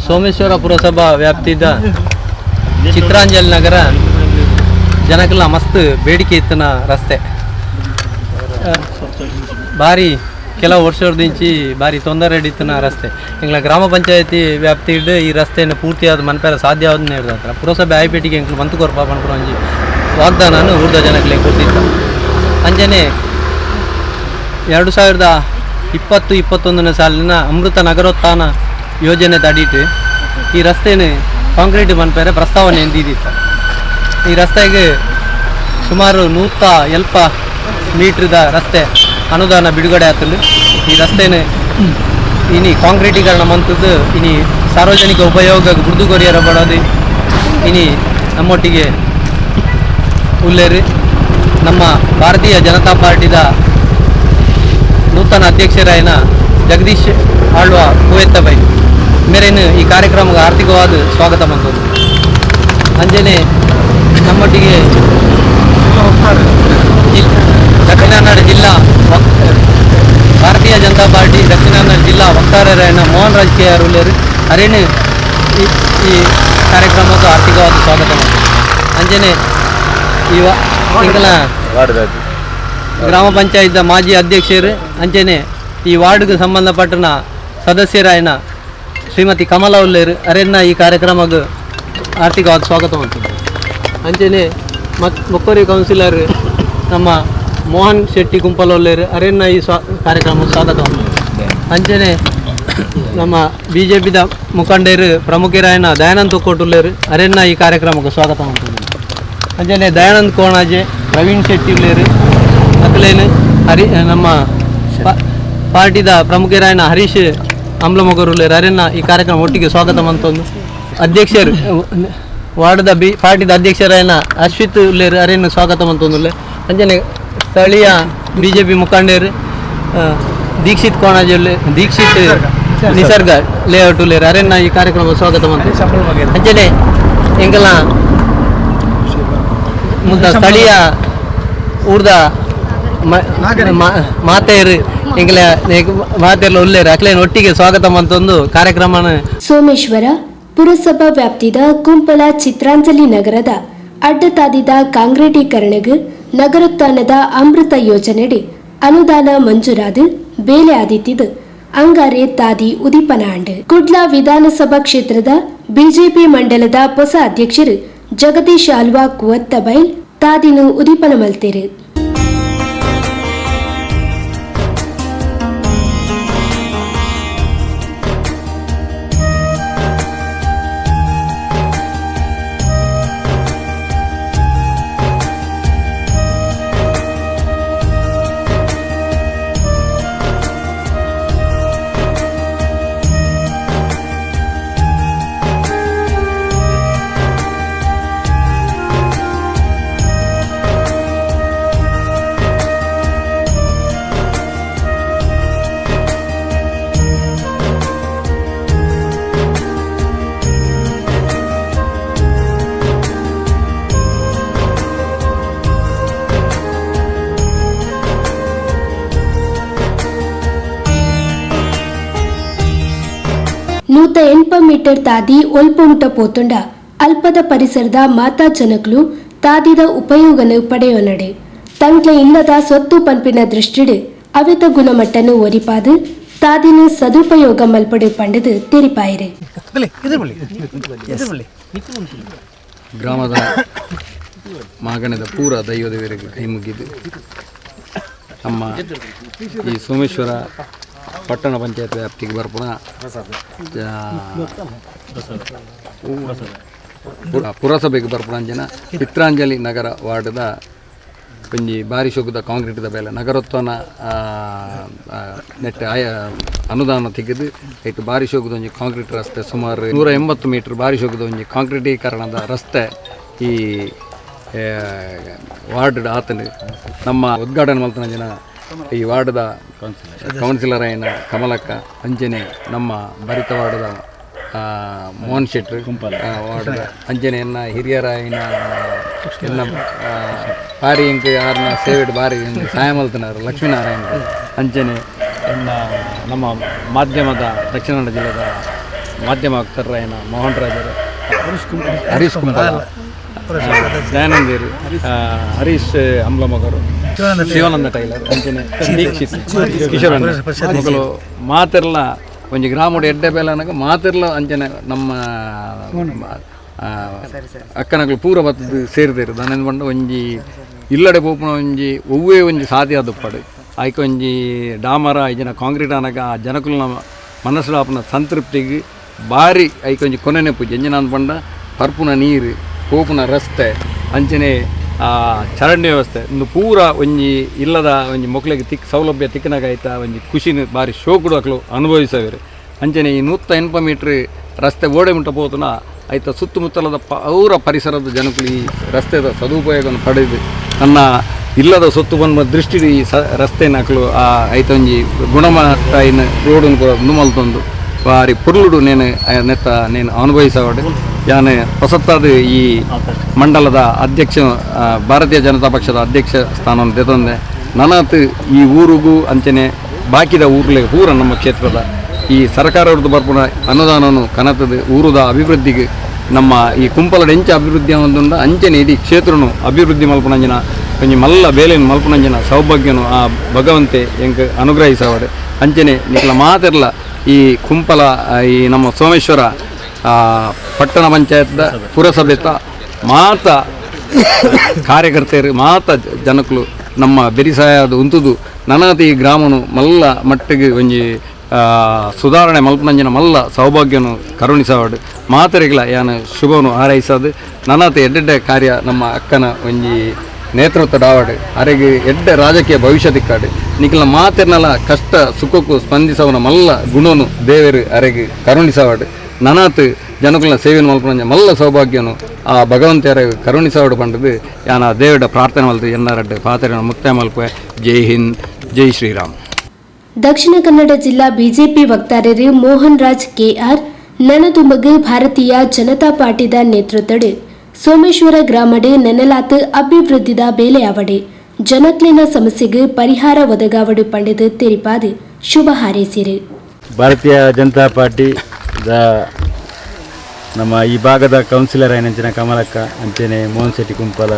ಸೋಮೇಶ್ವರ ಪುರಸಭಾ ವ್ಯಾಪ್ತಿದ ಚಿತ್ರಾಂಜಲಿ ನಗರ ಜನಕ್ಕೆಲ್ಲ ಮಸ್ತ್ ಬೇಡಿಕೆ ಇತ್ತಿನ ರಸ್ತೆ. ಭಾರಿ ಕೆಲವು ವರ್ಷದಿಂಚಿ ಭಾರಿ ತೊಂದರೆ ಇತ್ತಿನ ರಸ್ತೆ. ಎಂಗ್ಲ ಗ್ರಾಮ ಪಂಚಾಯತಿ ವ್ಯಾಪ್ತಿ ಈ ರಸ್ತೆಯನ್ನು ಪೂರ್ತಿಯಾದ ಮನ್ಪೆರ ಸಾಧ್ಯವಾದ ಹೇಳ್ತಾರೆ. ಪುರಸಭೆ ಆಯ್ಪೇಟಿಗೆ ಎಂಕ್ಲು ಮಂತು ಕೊರ್ಪ ಪನ್ಪುನ ಒಂಜಿ ವಾಗ್ದಾನನು ಊರ್ದ ಜನಕ್ಲೆ ಕೊರ್ತಿತ್ತ. ಅಂಚನೆ 2020-21 ಸಾಲಿನ ಅಮೃತ ನಗರೋತ್ಥಾನ ಯೋಜನೆ ತಡೀಟ್ ಈ ರಸ್ತೆನ ಕಾಂಕ್ರೀಟ್ ಮನ್ಪೆರೆ ಪ್ರಸ್ತಾವನೆ ಎಂದಿದ್ದಿತ್ತು. ಈ ರಸ್ತೆಗೆ ಸುಮಾರು 170 ಮೀಟ್ರದ ರಸ್ತೆ ಅನುದಾನ ಬಿಡುಗಡೆ ಆತಲು. ಈ ರಸ್ತೆನ ಇನಿ ಕಾಂಕ್ರೀಟೀಕರಣ ಮಂತದ್ದು ಇನಿ ಸಾರ್ವಜನಿಕ ಉಪಯೋಗ ಬುರ್ದು ಕೊರಿಯರ ಬಡೋದು ಇನಿ ನಮ್ಮೊಟ್ಟಿಗೆ ಉಲ್ಲೇರಿ ನಮ್ಮ ಭಾರತೀಯ ಜನತಾ ಪಾರ್ಟಿದ ನೂತನ ಅಧ್ಯಕ್ಷರಾಯನ ಜಗದೀಶ್ ಆಳ್ವ ಕುವೆತ್ತಬೈ ಮೇರೇನು ಈ ಕಾರ್ಯಕ್ರಮಕ್ಕೆ ಆರ್ಥಿಕವಾದ ಸ್ವಾಗತ ಮಂತದ್ದು. ಅಂಜನೆ ನಮ್ಮೊಟ್ಟಿಗೆ ದಕ್ಷಿಣ ಕನ್ನಡ ಜಿಲ್ಲಾ ಭಾರತೀಯ ಜನತಾ ಪಾರ್ಟಿ ದಕ್ಷಿಣ ಕನ್ನಡ ಜಿಲ್ಲಾ ವಕ್ತಾರರಾಯನ ಮೋಹನ್ ರಾಜ್ ಕೆ ಆರ್ ಉಲ್ಲೇರು ಅರೇನು ಈ ಕಾರ್ಯಕ್ರಮಕ್ಕೆ ಆರ್ಥಿಕವಾದ ಸ್ವಾಗತ ಮಾಡ್ತಾರೆ. ಅಂಜನೆ ಗ್ರಾಮ ಪಂಚಾಯತ್ ಮಾಜಿ ಅಧ್ಯಕ್ಷರು ಅಂಚನೆ ಈ ವಾರ್ಡ್ಗೆ ಸಂಬಂಧಪಟ್ಟನ ಸದಸ್ಯರಾಯನ ಶ್ರೀಮತಿ ಕಮಲಾ ಉಲ್ಲೇರು ಅರೆನ್ನ ಈ ಕಾರ್ಯಕ್ರಮಕ್ಕೆ ಆರ್ಥಿಕವಾದ ಸ್ವಾಗತ ಮಾಡ್ತಾರೆ. ಅಂಚನೆ ಮೊಕ್ಕೋರಿ ಕೌನ್ಸಿಲರ್ ನಮ್ಮ ಮೋಹನ್ ಶೆಟ್ಟಿ ಕುಂಪಲ ಉಲ್ಲೇರು ಅರೆನ್ನ ಈ ಕಾರ್ಯಕ್ರಮಕ್ಕೆ ಸ್ವಾಗತ ಮಾಡ್ತಾರೆ. ಅಂಚನೆ ನಮ್ಮ ಬಿ ಜೆ ಪಿದ ಮುಖಂಡರು ಪ್ರಮುಖರಾಯನ ದಯಾನಂದ್ ತೊಕ್ಕೋಟುಲ್ಲೇರು ಅರೆನ್ನ ಈ ಕಾರ್ಯಕ್ರಮಕ್ಕೆ ಸ್ವಾಗತ ಮಾಡ್ತಾರೆ. ಅಂಚನೆ ದಯಾನಂದ್ ಕೋಣಾಜೆ, ಪ್ರವೀಣ್ ಶೆಟ್ಟಿ ಉಲ್ಲೇರು ಅಕ್ಲೇನು ಹರಿ ನಮ್ಮ ಪಾರ್ಟಿದ ಪ್ರಮುಖರಾಯನ ಹರೀಶ್ ಅಂಬ್ಲಮೊಗರುಲ್ಲೇರು ಅರೆನ್ನ ಈ ಕಾರ್ಯಕ್ರಮ ಒಟ್ಟಿಗೆ ಸ್ವಾಗತ ಮಂತೊಂದು. ಅಧ್ಯಕ್ಷರು ವಾರ್ಡ್ದ ಪಾರ್ಟಿದ ಅಧ್ಯಕ್ಷರಾಯನ ಅಶ್ವಿತ್ ಉಲ್ಲೇರು ಅರೆನ್ನು ಸ್ವಾಗತ ಮಂತೊಂದುಲ್ಲೆ. ಅಂಚನೆ ಸ್ಥಳೀಯ ಬಿ ಜೆ ಪಿ ಮುಖಂಡರು ದೀಕ್ಷಿತ್ ಕೋಣಾಜೆ, ದೀಕ್ಷಿತ್ ನಿಸರ್ಗ ಲೇಔಟ್ ಉಲ್ಲೇರು ಅರೆನ್ನ ಈ ಕಾರ್ಯಕ್ರಮ ಸ್ವಾಗತ ಮಂತ. ಅಂಚನೆ ಎಂಕಲ್ನ ಮುದ್ದ ಸ್ಥಳೀಯ ಊರ್ದ ಮಾತೆಯರು ಎಂಕಲ ಮಾತೆರ್ಲ ಉಲ್ಲೇರು ಅಕ್ಲೇನ್ ಒಟ್ಟಿಗೆ ಸ್ವಾಗತ ಮಂತೊಂದು ಕಾರ್ಯಕ್ರಮನ. ಸೋಮೇಶ್ವರ ಪುರಸಭಾ ವ್ಯಾಪ್ತಿದ ಕುಂಪಲ ಚಿತ್ರಾಂಜಲಿ ನಗರದ ಅಡ್ಡತಾದಿದ ಕಾಂಕ್ರೀಟೀಕರಣಗ್ ನಗರೋತ್ಥಾನದ ಅಮೃತ ಯೋಜನೆಯಡಿ ಅನುದಾನ ಮಂಜೂರಾದ ಬೇಲೆ ಆದಿತ್ತಿದ್ದು ಅಂಗಾರೆ ತಾದಿ ಉದಿಪನ ಆಂಡ್. ಕುಡ್ಲ ವಿಧಾನಸಭಾ ಕ್ಷೇತ್ರದ ಬಿಜೆಪಿ ಮಂಡಲದ ಹೊಸ ಅಧ್ಯಕ್ಷರು ಜಗದೀಶ್ ಆಲ್ವಾ ಕುವತ್ತಬೈಲ್ ತಾದಿನು ಉದಿಪನ ಮಲ್ತೇರು. ನೂತ ಎನ್ಪ ಮೀಟರ್ ತಾದಿ ಒಲ್ಪಮುಟ ಪೋತುಂಡ ಅಲ್ಪದ ಪರಿಸರದ ಮಾತಾ ಜನಕ್ಲು ತಾದಿದ ಉಪಯೋಗನು ಪಡೆಯೋನಡೆ ತಂಕ್ಲೆ ಇಲ್ಲದ ಸೊತ್ತು ಪಂಪಿನ ದೃಷ್ಟಿಡು ಅವೆತ ಗುಣಮಟ್ಟನು ಒರಿಪಾದು ತಾದಿನ ಸದುಪಯೋಗ ಮಲ್ಪಡು ಪಂಡದು ತೆರಿಪಾಯಿರು. ಗ್ರಾಮದ ಮಾಗಣದ ಪೂರ ದೈವದೇವರಿಗೆ ಕೈ ಮುಗಿದು ನಮ್ಮ ಈ ಸೋಮೇಶ್ವರ ಪಟ್ಟಣ ಪಂಚಾಯತ್ ವ್ಯಾಪ್ತಿಗೆ ಬರ್ಪುಣ ಪುರಸಭೆಗೆ ಬರ್ಪುಣ ಜನ ಚಿತ್ರಾಂಜಲಿ ನಗರ ವಾರ್ಡ್ದ ಒಂಜಿ ಬಾರಿ ಶೋಕದ ಕಾಂಕ್ರೀಟ್ದ ಬೇಲೆ ನಗರೋತ್ಥಾನ ನೆಟ್ ಅನುದಾನ ತೆಗೆದು ಐಟ್ ಬಾರಿ ಶೋಕದ ಒಂಜಿ ಕಾಂಕ್ರೀಟ್ ರಸ್ತೆ ಸುಮಾರು 180 ಮೀಟರ್ ಬಾರಿ ಶೋಕದ ಒಂಜಿ ಕಾಂಕ್ರೀಟೀಕರಣದ ರಸ್ತೆ ಈ ವಾರ್ಡ್ ಆತನ ನಮ್ಮ ಉದ್ಘಾಟನೆ ಮಲ್ತನ ಜನ ಈ ವಾರ್ಡ್ದ ಕೌನ್ಸಿಲರ್ ಆಯಿನ ಕಮಲಕ್ಕ ಅಂಜನೆ ನಮ್ಮ ಭರಿತ ವಾರ್ಡ್ದ ಮೋಹನ್ ಶೆಟ್ರು ವಾರ್ಡ್ದ ಅಂಜನೆಯನ್ನ ಹಿರಿಯರಾಯಿನ ಎನ್ನ ಬಾರಿ ಇಂಕ್ ಯಾರನ್ನ ಸೇವೆಡ್ ಬಾರಿ ಸಹಾಯ ಮಲ್ತನಾರು ಲಕ್ಷ್ಮೀನಾರಾಯಣ ಅಂಜನೆ ಎನ್ನ ನಮ್ಮ ಮಾಧ್ಯಮದ ದಕ್ಷಿಣ ಕನ್ನಡ ಜಿಲ್ಲೆದ ಮಾಧ್ಯಮ ವಕ್ತಾರರಾಯನ ಮೋಹನ್ ರಾಜರು, ಹರೀಶ್ ಕುಂಬಾಲ, ದಯಾನಂದೇರು, ಹರೀಶ್ ಅಂಬ್ಲಮಗರು, ಶಿವಾನಂದ ಟೈಲರ್ ಅಂಚನೆ ದೀಕ್ಷಿತ್ ಕಿಶೋರ್ ಮಕ್ಕಳು ಮಾತಿರ್ಲ ಒಂಜಿ ಗ್ರಾಮಡು ಎಡ್ಡೆ ಬೇಲನಗ ಮಾತಿರ್ಲ ಅಂಚನೆ ನಮ್ಮ ಅಕ್ಕನಗಳು ಪೂರ ಬತ್ತದು ಸೇರಿದೇರು ದಾನೆಂದು ಪಂಡ ಒಂಜಿ ಇಲ್ಲಡೆ ಪೋಪುನ ಒಂಜಿ ಒವ್ವೇ ಒಂಜಿ ಸಾಧ್ಯ ದುಪ್ಪಡು ಆಯ್ಕೆ ಒಂಜಿ ಡಾಮರ ಇಜನ ಕಾಂಕ್ರೀಟ್ ಆನಗ ಆ ಜನಕುಲ್ನ ಮನಸ್ಸು ಆಪುನ ಸಂತೃಪ್ತಿಗೆ ಭಾರಿ ಐಕೆ ಒಂಜಿ ಕೊನೆನೆ ಪೂಜೆ ಎಂಜಿನ ಪಂಡ ಪರ್ಪುನ ನೀರು ಪೋಪುನ ರಸ್ತೆ ಅಂಚನೆ ಆ ಚರಂಡಿ ವ್ಯವಸ್ಥೆ ಇಂದು ಪೂರ ಒಂಜಿ ಇಲ್ಲದ ಒಂಜಿ ಮೊಕ್ಲೆಗೆ ತಿಕ್ ಸೌಲಭ್ಯ ತಿಕ್ಕನಾಗ ಆಯ್ತಾ ಒಂಜಿ ಖುಷಿನ ಭಾರಿ ಶೋಕುಡು ಅಕ್ಲು ಅನುಭವಿಸವೇರು ಅಂಚನೆ ಈ 180 ಮೀಟ್ರ್ ರಸ್ತೆ ಓಡೆ ಮುಟ್ಟ ಪೋತುನ ಆಯ್ತಾ ಸುತ್ತಮುತ್ತಲದ ಅವರ ಪರಿಸರದ ಜನಗಳು ಈ ರಸ್ತೆದ ಸದುಪಯೋಗವನ್ನು ಪಡೆದು ನನ್ನ ಇಲ್ಲದ ಸೊತ್ತು ಬಂದ ದೃಷ್ಟಿ ಈ ರಸ್ತೆನ ಅಕ್ಲು ಆ ಐತ ಒಂಜಿ ಗುಣಮಟ್ಟ ಇನ್ನು ರೋಡನ್ನು ಕೂಡ ನುಮಲ್ತೊಂದು ಭಾರಿ ಪುರ್ಲುಡು ನೇನು ನೆತ್ತ ನೇನು ಅನುಭವಿಸವಾಡು ಯಾನೆ ಹೊಸತ್ತಾದ ಈ ಮಂಡಲದ ಅಧ್ಯಕ್ಷ ಭಾರತೀಯ ಜನತಾ ಪಕ್ಷದ ಅಧ್ಯಕ್ಷ ಸ್ಥಾನವನ್ನು ತೆತ್ತೊಂದೆ ನನತ್ ಈ ಊರಿಗೂ ಅಂಚನೆ ಬಾಕಿದ ಊರ್ಲೆ ಊರ ನಮ್ಮ ಕ್ಷೇತ್ರದ ಈ ಸರ್ಕಾರವ್ರದ್ದು ಬರ್ಪುನ ಅನುದಾನವನ್ನು ಕನತದ ಊರುದ ಅಭಿವೃದ್ಧಿಗೆ ನಮ್ಮ ಈ ಕುಂಪಲದ ಎಂಚ ಅಭಿವೃದ್ಧಿ ಒಂದುಂಡ ಅಂಚನೆ ಇಡೀ ಕ್ಷೇತ್ರನು ಅಭಿವೃದ್ಧಿ ಮಲ್ಪುನಂಜಿನ ಒಂಜಿ ಮಲ್ಲ ಬೇಲೆನ್ ಮಲ್ಪುನಂಜಿನ ಸೌಭಾಗ್ಯನು ಆ ಭಗವಂತೆ ಎಂಕ್ ಅನುಗ್ರಹಿಸವಾಡು ಅಂಚನೆ ನಿಕ್ಲ ಮಾತಿರ್ಲ ಈ ಕುಂಪಲ ಈ ನಮ್ಮ ಸೋಮೇಶ್ವರ ಪಟ್ಟಣ ಪಂಚಾಯತ್ದ ಪುರಸಭೆತ ಮಾತ ಕಾರ್ಯಕರ್ತೆಯರು ಮಾತ ಜನಕುಲು ನಮ್ಮ ಬೆರಿಸಾಯದ ಉಂತುದು ನನತ ಈ ಗ್ರಾಮನು ಮಲ್ಲ ಮಟ್ಟಿಗೆ ಒಂಜಿ ಸುಧಾರಣೆ ಮಲ್ಪನಂಜಿನ ಮಲ್ಲ ಸೌಭಾಗ್ಯನು ಕರುಣಿಸವಾಡು ಮಾತರಿಗಳ ಯಾನು ಶುಭನು ಹಾರೈಸದು ನನತ ಎಡ್ಡೆಡ್ಡೆ ಕಾರ್ಯ ನಮ್ಮ ಅಕ್ಕನ ಒಂಜಿ ನೇತೃತ್ವ ಡಾವಾಡು ಅರೆಗೆ ಎಡ್ಡೆ ರಾಜಕೀಯ ಭವಿಷ್ಯ ತಿಕ್ಕಾಡು ನಿಕ್ಲ ಮಾತಿರ್ನಲ ಕಷ್ಟ ಸುಖಕ್ಕೂ ಸ್ಪಂದಿಸವನ ಮಲ್ಲ ಗುಣನು ದೇವರು ಅರೆಗೆ ಕರುಣಿಸವಾಡು ನನತ್ ಜನಕುಲ ಸೇವೆಯನ್ನು ಮಲ್ಪನಂಜ ಮಲ್ಲ ಸೌಭಾಗ್ಯನು ಆ ಭಗವಂತೆಯರ ಕರುಣಿಸವಾಡು ಪಂಡದು ಯಾನ ದೇವಡ ಪ್ರಾರ್ಥನೆ ಮಲ್ತು ಎನ್ನರಡ್ಡೆ ಪಾತ್ರೆ ಮುಕ್ತಾಯ ಮಲ್ಪೆ. ಜೈ ಹಿಂದ್, ಜೈ ಶ್ರೀರಾಮ್. ದಕ್ಷಿಣ ಕನ್ನಡ ಜಿಲ್ಲಾ ಬಿಜೆಪಿ ವಕ್ತಾರರು ಮೋಹನ್ ರಾಜ್ ಕೆಆರ್ ನನದುಮಗು ಭಾರತೀಯ ಜನತಾ ಪಾರ್ಟಿದ ನೇತೃತ್ವಡು ಸೋಮೇಶ್ವರ ಗ್ರಾಮಡು ನೆನಲಾತ್ ಅಭಿವೃದ್ಧಿದ ಬೇಲೆಯಾವಡು ಜನಕ್ಲಿನ ಸಮಸ್ಯೆಗೆ ಪರಿಹಾರ ಒದಗಾವಡು ಪಂಡಿತು ತೆರಿಪಾದು ಶುಭ ಹಾರೈಸಿರು. ಭಾರತೀಯ ಜನತಾ ಪಾರ್ಟಿ ನಮ್ಮ ಈ ಭಾಗದ ಕೌನ್ಸಿಲರ್ ಆಯ್ನಂಚಿನ ಕಮಲಕ್ಕ ಅಂಚನೆ ಮೋಹನ್ ಶೆಟ್ಟಿ ಕುಂಪಲ,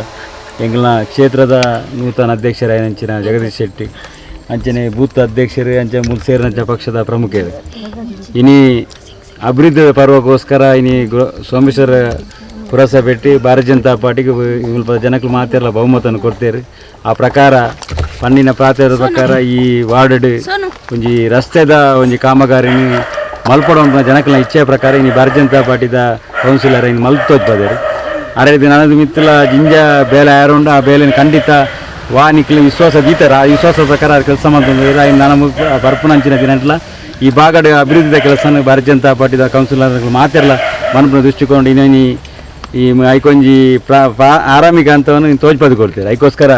ಎಂಗ್ಲ ಕ್ಷೇತ್ರದ ನೂತನ ಅಧ್ಯಕ್ಷರಾಯನಂಚಿನ ಜಗದೀಶ್ ಶೆಟ್ಟಿ ಅಂಚನೆ ಬೂತ್ ಅಧ್ಯಕ್ಷರು ಅಂಚೆ ಮುಲ್ಸೇರಿನಂಚ ಪಕ್ಷದ ಪ್ರಮುಖರು. ಇನಿ ಅಭಿವೃದ್ಧಿ ಪರ್ವಕ್ಕೋಸ್ಕರ ಇನಿ ಸೋಮೇಶ್ವರ ಪುರಸಭೆಟ್ಟಿ ಭಾರತೀಯ ಜನತಾ ಪಾರ್ಟಿಗೆ ಮುಲ್ಪ ಜನಕ್ಕೆ ಮಾತೆಲ್ಲ ಬಹುಮತವನ್ನು ಕೊಡ್ತೇವೆ. ಆ ಪ್ರಕಾರ ಪನ್ನಿನ ಪ್ರಾಂತ್ಯದ ಪ್ರಕಾರ ಈ ವಾರ್ಡ್ ಒಂಜಿ ರಸ್ತೆದ ಒಂಜಿ ಕಾಮಗಾರಿನಿ ಮಲ್ಪಡ ಜನಕಲ ಇಚ್ಛೆಯ ಪ್ರಕಾರ ಇನಿ ಭಾರತೀಯ ಜನತಾ ಪಾರ್ಟಿದ ಕೌನ್ಸಿಲರ್ ಇನ್ನು ಮಲ್ತೋದ್ಬದೇರು. ಅರೆ ನನದು ಮಿತ್ತಲ ಜಿಂಜ ಬೇಲೆ ಯಾರುಂಡು ಆ ಬೇಲೆನ ಖಂಡಿತ ವಾ ನಿಕ್ಲು ವಿಶ್ವಾಸ ದೀತಾರ. ಆ ವಿಶ್ವಾಸದ ಪ್ರಕಾರ ಕೆಲಸ ಮಾಡ್ತಂದ್ರೆ ಇನ್ನು ನಾನು ಬರ್ಪುನಂಚಿನ ದಿನಟ್ಲ ಈ ಭಾಗದ ಅಭಿವೃದ್ಧಿದ ಕೆಲಸನ ಭಾರತೀಯ ಜನತಾ ಪಾರ್ಟಿದ ಕೌನ್ಸಿಲರ್ ಮಾತಿರಲ್ಲ ಮನಪುನ ದೃಷ್ಟಿಕೊಂಡು ಇನ್ನೇನಿ ಈ ಐಕೊಂಜಿ ಆರಾಮಿಕ ಅಂತವನ್ನು ತೋಜ್ಪದು ಕೊಡ್ತೀರ. ಅದಕ್ಕೋಸ್ಕರ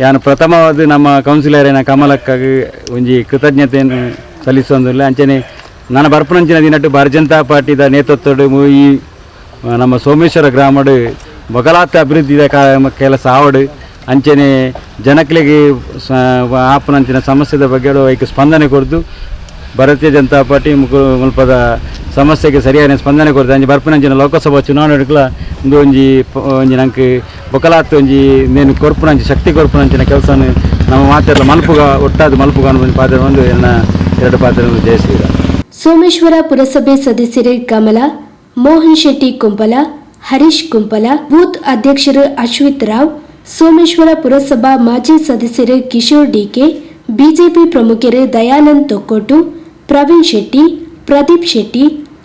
ಯಾನು ಪ್ರಥಮವಾದ ನಮ್ಮ ಕೌನ್ಸಿಲರ್ ಏನ ಕಮಲಕ್ಕಾಗಿ ಒಂಜಿ ಕೃತಜ್ಞತೆಯನ್ನು ಸಲ್ಲಿಸುವಂದಿಲ್ಲ. ಅಂಚನೆ ನಾನು ಬರ್ಪುನಂಚಿನ ದಿನಟ್ಟು ಭಾರತೀಯ ಜನತಾ ಪಾರ್ಟಿದ ನೇತೃತ್ವದ ಈ ನಮ್ಮ ಸೋಮೇಶ್ವರ ಗ್ರಾಮಡು ಬಗಲಾತ ಅಭಿವೃದ್ಧಿದ ಕೆಲಸ ಆವಡು ಅಂಚನೆ ಜನಕ್ಲಿಗೆ ಆಪನಂಚಿನ ಸಮಸ್ಯೆದ ಬಗ್ಗೆ ಐಕೆ ಸ್ಪಂದನೆ ಕೊಡ್ದು ಭಾರತೀಯ ಜನತಾ ಪಾರ್ಟಿ ಮುಲ್ಪದ ಸಮಸ್ಯೆಗೆ ಸರಿಯಾದ ಸ್ಪಂದನೆ ಕೊಡ್ದು ಅಂಚೆ ಬರ್ಪುನಂಚಿನ ಲೋಕಸಭಾ ಚುನಾವಣೆ ಒಂದು ಒಂಜಿ ಒಂಜಿ ನಂಗೆ ಬೊಕಲಾತ್ ಒಂಜಿ ನೇನು ಕೊರ್ಪುನಂಚಿ ಶಕ್ತಿ ಕೊರ್ಪುನಂಚಿನ ಕೆಲಸನ ನಮ್ಮ ಮಾತೆಲ್ಲ ಮಲ್ಪುಗ ಒಟ್ಟಾದ ಮಲ್ಪುಗ ಅನ್ನೋ ಪಾತ್ರ ಒಂದು ಎನ್ನ ಎರಡು ಪಾತ್ರ ಜಯ ಶ್ರೀರಾಮ್. ಸೋಮೇಶ್ವರ ಪುರಸಭೆ ಸದಸ್ಯರು ಕಮಲಾ, ಮೋಹನ್ ಶೆಟ್ಟಿ ಕುಂಪಲ, ಹರೀಶ್ ಕುಂಪಲ, ಬೂತ್ ಅಧ್ಯಕ್ಷರು ಅಶ್ವಿತ್ ರಾವ್, ಸೋಮೇಶ್ವರ ಪುರಸಭಾ ಮಾಜಿ ಸದಸ್ಯರು ಕಿಶೋರ್ ಡಿಕೆ, ಬಿಜೆಪಿ ಪ್ರಮುಖರು ದಯಾನಂದ್ ತೊಕ್ಕೋಟು, ಪ್ರವೀಣ್ ಶೆಟ್ಟಿ, ಪ್ರದೀಪ್ ಶೆಟ್ಟಿ,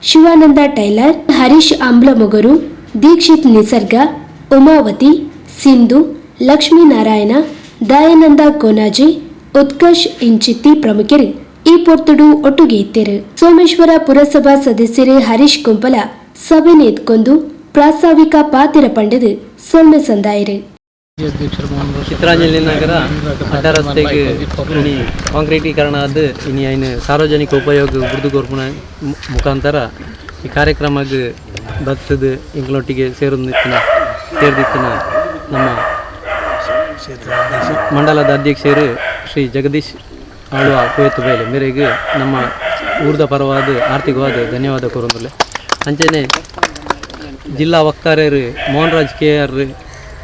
ಶಿವಾನಂದ ಟೈಲರ್, ಹರೀಶ್ ಅಂಬ್ಲಮೊಗರು, ದೀಕ್ಷಿತ್ ನಿಸರ್ಗ, ಉಮಾವತಿ, ಸಿಂಧು, ಲಕ್ಷ್ಮೀನಾರಾಯಣ, ದಯಾನಂದ ಕೋನಾಜಿ, ಉತ್ಕರ್ಷ್ ಇಂಚಿತ್ತಿ ಪ್ರಮುಖರು ಈ ಪೊರ್ತುಡು ಒಟ್ಟುಗೆ ಇತ್ತರು. ಸೋಮೇಶ್ವರ ಪುರಸಭಾ ಸದಸ್ಯರು ಹರೀಶ್ ಕುಂಪಲ ಸಭೆ ನೇತ್ಕೊಂಡು ಪ್ರಾಸ್ತಾವಿಕ ಪಾತಿರ ಪಂಡದು ಸೊಲ್ಮೆ ಸಂದಾಯರು. ಚಿತ್ರಾಂಜಲಿ ನಗರ ಅಡ್ಡ ರಸ್ತೆಗೆ ಇನಿ ಕಾಂಕ್ರೀಟೀಕರಣ ಆದ ಇನಿ ಐನು ಸಾರ್ವಜನಿಕ ಉಪಯೋಗ ಬುರ್ದು ಕೊರ್ಪುನ ಮುಖಾಂತರ ಈ ಕಾರ್ಯಕ್ರಮಕ್ಕೆ ಬರ್ತದೆ ಇಂಗ್ಲೊಟ್ಟಿಗೆ ಸೇರೊಂದಿತ್ತಿನ ಸೇರ್ದಿತ್ತಿನ ನಮ್ಮ ಮಂಡಲದ ಅಧ್ಯಕ್ಷರು ಶ್ರೀ ಜಗದೀಶ್ ಆಳ್ವ ಕುವೆತ್ತು ಬೇಲೆ ಮೇರೆಗೆ ನಮ್ಮ ಊರ್ದ ಪರವಾದ ಆರ್ಥಿಕವಾದ ಧನ್ಯವಾದ ಕೊರೊಂದುಲ್ಲೆ. ಅಂಚನೆ ಜಿಲ್ಲಾ ವಕ್ತಾರರು ಮೋಹನ್ರಾಜ್ ಕೆ ಆರ್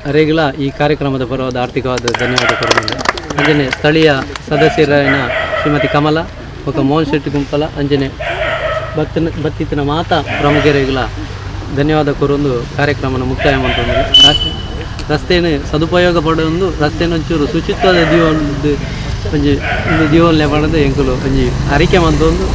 ಅರೆಗ್ಲ ಈ ಕಾರ್ಯಕ್ರಮದ ಪರವಾದ ಆರ್ಥಿಕವಾದ ಧನ್ಯವಾದ ಕೊರೊಂದುಲ್ಲೆ. ಅಂಚನೆ ಸ್ಥಳೀಯ ಸದಸ್ಯರಾಯಿನ ಶ್ರೀಮತಿ ಕಮಲ ಬೊಕ್ಕ ಮೋಹನ್ ಶೆಟ್ಟಿ ಕುಂಪಲ, ಅಂಚನೆ ಬತ್ತಿನ ಬತ್ತಿತ್ತಿನ ಮಾತಾ ಪ್ರಮುಖರಿಗಳ ಧನ್ಯವಾದ ಕೊರೊಂದು ಕಾರ್ಯಕ್ರಮನ ಮುಕ್ತಾಯ ಮಂತೊಂದುಲ್ಲೆ. ರಸ್ತೆನ್ ಸದುಪಯೋಗ ಪಡೆಯೊಂದು, ರಸ್ತೆನ್ ಒಂಚೂರು ಶುಚಿತ್ವದ ದೀವೊಂದು ಒಂಜಿ ಉಂದು ದೀವೊನ್ಲೆ ಪಂಡ್ದ್ ಎಂಕುಲು ಒಂಜಿ ಅರಿಕೆ ಮಂತೊಂದು.